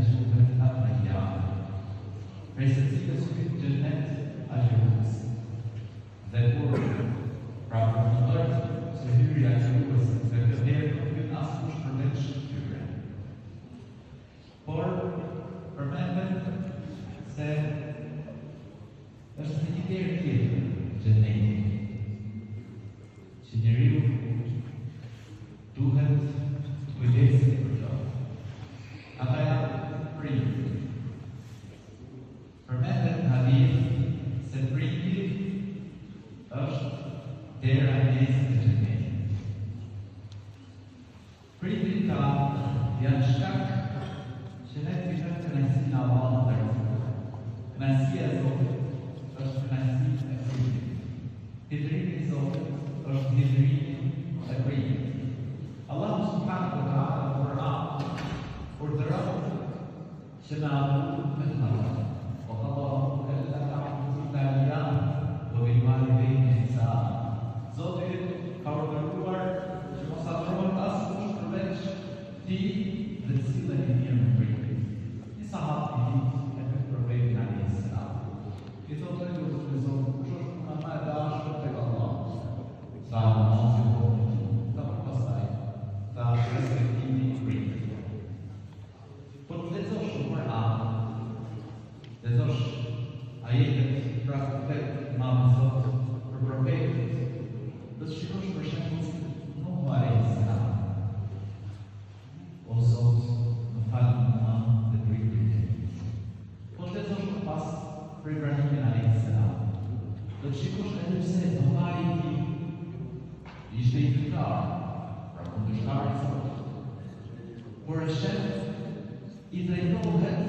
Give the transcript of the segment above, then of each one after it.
cila quhet Ar-Rayyan, prej së cilës hyn në xhennet agjëruesit. Dhe kur pra përfundojnë që hyrja e agjëruesit nga kjo derë nuk hyn askush përveç tyre. Por përmendet se është edhe një derë tjetër xhennetit që njeriu duhet të kujdeset për to. Ata janë prindërit. Përmendet në hadith se prindi është dera e mesit e xhennetit. Prindërit tanë janë shkak që ne të fitojmë kënaqësinë e Allahut të Lartësuar. Kënaqësia e Zotit është kënaqësi e prindit. Hidhërimi i Zotit është hidhërimi e prindit. Allahu subhanahu wa taala në Kur'an urdhëron Që me adhuru vetëm Allahun. Wa qada rabbuka alla ta'budu illa iyyah wa bil walidayni ihsana. Zoti yt ka urdhëruar që mos adhurohet askush përveç Tij dhe të silleni mirë me prindërit. Një sahab një ditë e pyet Profetin alejhi selam. I thotë o i dërguari i Zotit, kush është puna më e dashur tek Allahu? Tha namazi në kohën e tij. Tha po pastaj, tha respektimi i prindërve. Po të lexosh në Kur'an, lexosh ajetet pra ku flet i Madhi Zot për profetët, do të shikosh për shembull Nuhu alayhis salam. O Zot, më fal mua dhe prindërit e mi. Po të lexosh më pas për Ibrahimin alayhis salam, do të shikosh edhe pse babai i tij ishte idhujtar, pra kundërshtar i Zotit. Por e sheh i drejtohet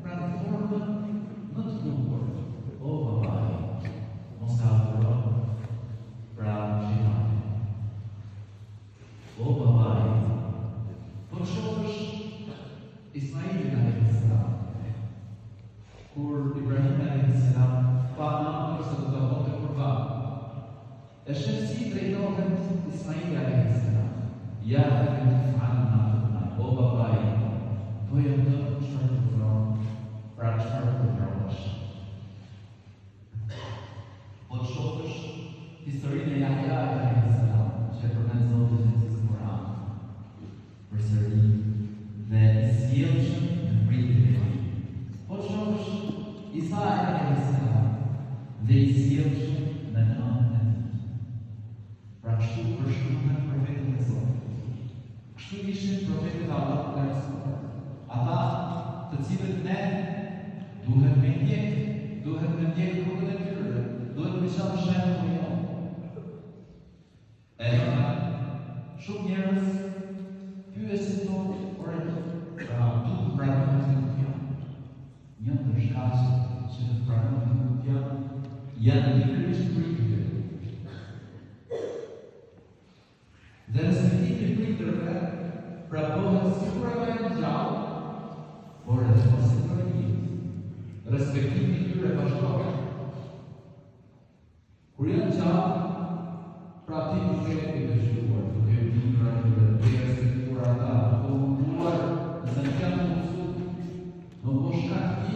pra në formën më të bukur, o babai, mos e adhuro pra shejtanin. O babai, po të shohësh Ismailin alayhis salam, kur Ibrahim alayhis salam pa në ëndërr se do ta bënte kurban, E sheh si i drejtohet Ismaili alejhi selam, Ja ebeti if'al ma tu'mar, o babai im, bëj atë çfarë të urdhëron, pra çfarë të urdhërohesh. Po të shohësh historinë e Jahjait alejhi selam, që e përmend Zoti i gjithësisë në Kur'an, përsëri dhe i sjellshëm me prindërit e tij. Po të shohësh Isain alayhis salam dhe i sjellshëm me nënën e tij. Pra kështu përshkruhen profetët e Zotit. Kështu ishin profetët e Allahut të Lartësuar. Ata të cilët ne duhet me ndjek, duhet me ndjek rrugën e tyre, duhet me qenë shembull jonë. E normal, shumë njerëz pyesin thonë, ore, pra du të pranohet në këtë Një ndër shkaqet që të pranohet në këtë janë pikërisht prindërit. Dhe respektimi i prindërve pra bëhet si kur ata janë gjallë, por edhe pasi ndërrojnë jetë. Respektimi i tyre vazhdon. Kur janë gjallë, pra ti duke i dëgjuar, duke i bindur atyre, duke i respektuar ata, duke u munduar, nëse nuk janë të udhëzuar, me u bo shkak ti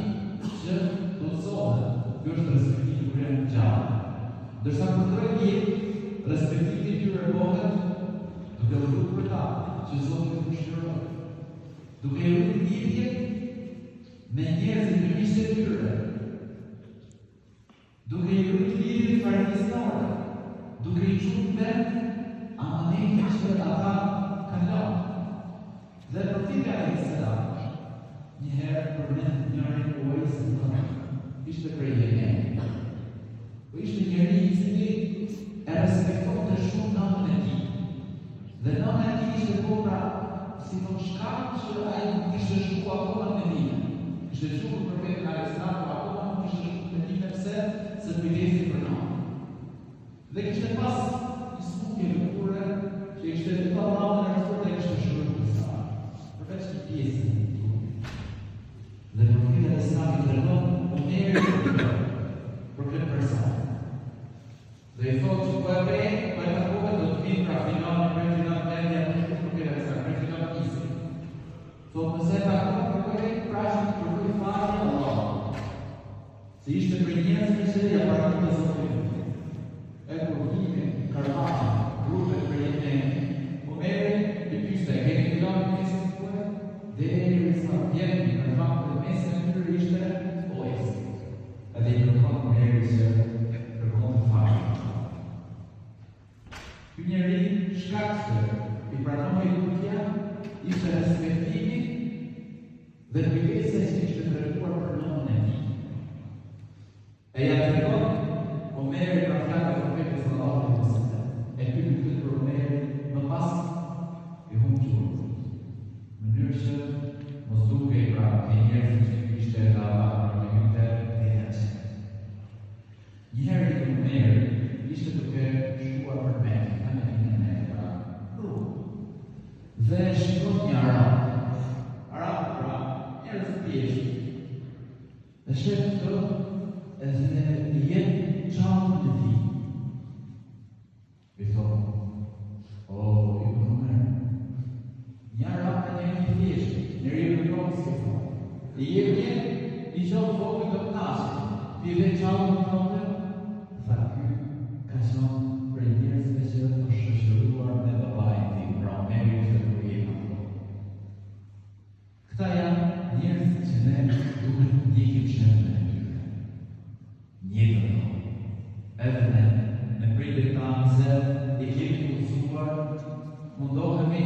që të udhëzohen. Ky është respektimi kur janë gjallë. Ndërsa kur ndërrojnë jetë, respektimi i tyre bëhet duke u lutur për ta, që Zoti t'i mëshirojë. Duke i rujt lidhjet me njerëzit me miqtë e tyre, Duke i rujt lidhjet farefisnore, duke i çu në vend amanetin që ata kanë lënë. Dhe Profeti alejhi selam një herë përmend njërin Uejs el ishte prej Jemenit. Po ishte njeri i cili e respektonte shumë nënën e tij. Dhe nëna e tij ishte bo pra si thonë shkak që ai nuk kishte shku akoma në Medine. Kishte dëgju për profetin alejhi selam, por akoma nuk kishte shku në Medine pse se kujdesej për nënën. Dhe kishte pas një smundje lëkure që ishte lutë Allahun e lartësuar dhe kishte shëruar disa, përveç një pjese të trupit. Dhe profeti alejhi selam i tregon Omerit për këtë, për këtë person. Dhe i thotë që po e pe, po e takove do të vijë pra filani prej filan vendi apo shkruan profeti alejhi selam, prej filan fisi. Thotë nëse e takon, kërkoje. Se ishte prej njerëzve që ia pranonte Zoti lutjen. E kur vinin karvanet, grupet prej Jemenit, Omeri i pyeste, e keni filanin në mesin tuaj? Derisa vjen një karvan dhe në mesin e tyre ishte Uejsi. Edhe i kërkon Omeri që kërkon të falje. Ky njeri, shkak se i pranohej lutja, ishte respektimi dhe kujdesja që kishte treguar për nënën e tij. E ia tregon Omeri pra fjalët e Profetit sallallahu alaihi wasallam. E ky lutet për Omerin, më pas i humb gjurmët. Në mënyrë që mos dukej pra te njerëzit që ky ishte nga ata, por të hynte deri në xhenet. Një herë Ibn Omeri ishte duke shkuar për Mekë, nga Medina në Mekë, pra, rrugë. Dhe shikon një arab. Arab, pra, njerëz të thjeshtë. E sheh këtë edhe i jep çantën e tij. I thotë, o Ibn Omer, një arab dhe njeri i thjeshtë, njeri i rëndomtë si thotë. I jep një, i qoftë të vogël do kënaqet, ti dhe çantën tënde, tha ky ka qenë prej njerëzve që është shoqëruar me babain tim, pra Omeri ishte duke jenë ato. Këta janë njerëzit që ne duhet të ndjekim shembullin e tyre. Njëjtën kohë, edhe ne, me prindërit tanë nëse i kemi të udhëzuar, mundohemi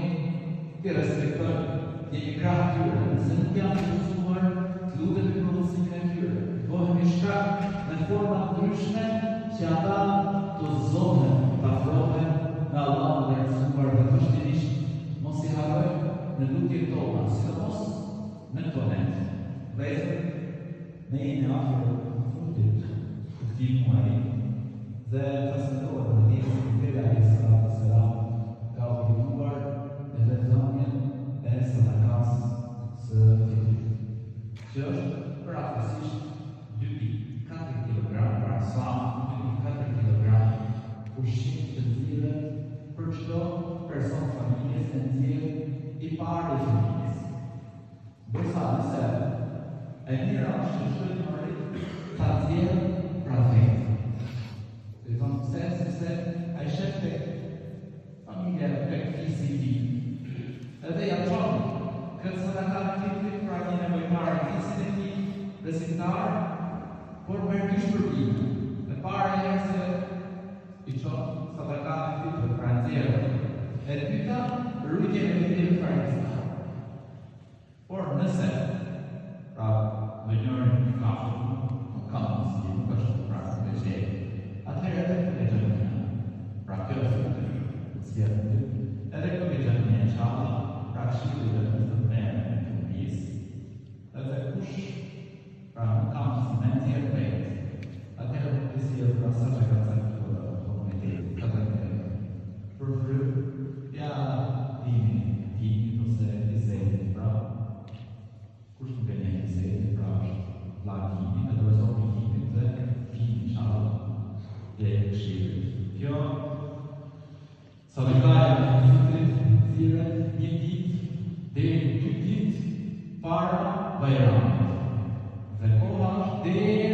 t'i respektojmë, të jemi krah tyre, nëse nuk janë të udhëzuar, të lutemi për udhëzimin e tyre, të bëhemi shkak në forma të ndryshme që ata të udhëzohen, të afrohen me Allahun e Lartësuar dhe vazhdimisht mos i harrojmë në lutjet tona, sidomos në këto net. Vëllezër, ne jemi afër fundit të këtij muaji dhe transmetohet në hadith se Profeti alejhi salatu ves selam ka obliguar edhe dhënien e sadakasë së fitrit, që është përafërsisht 2.4 kg, pra sa 2.4 kg ushqim që nxirret për çdo person të familjes e nxjerr i pari i familjes. Ndërsa nëse e mira është që çdo i pari ta nxjerr pra vetë. Do i thonë pse, sepse ai shef tek familja tek fisi i tij. Edhe ja çon këtë sadaka të fitrit pra një nevojtar i fisit e tij, besimtar, por merr dy shpërblime. E para herë se i çon sadakanë e fitrit, pra nxjerr. E dyta, ruajtjen e fitrit para islam. Por nëse, pra, ndonjëri nuk ka nuk ka mundësi, nuk është pra me gjetë, atëherë edhe këtu te xhamia, pra kjo e fundit, mundësia e fundit, edhe këtu te xhamia inshallah, pra këshilli i xhamisë do të merret me këtë pjesë, edhe kush Pra nuk ka mundësi me nxjerr vetë. Atëherë mund të sjellë pra sa që ka caktuar komuniteti, 14 euro. Për frymë, ja Kimit, Kimit ose Izetit, pra kush nuk e njeh Izetin, pra është vlla i Kimit, e dorëzoni Kimit dhe Kimi inshallah dhe këshillit. Kjo Sadakaja e fitrit nxirret një ditë deri në dy ditë para Bajramit. Dhe koha është deri.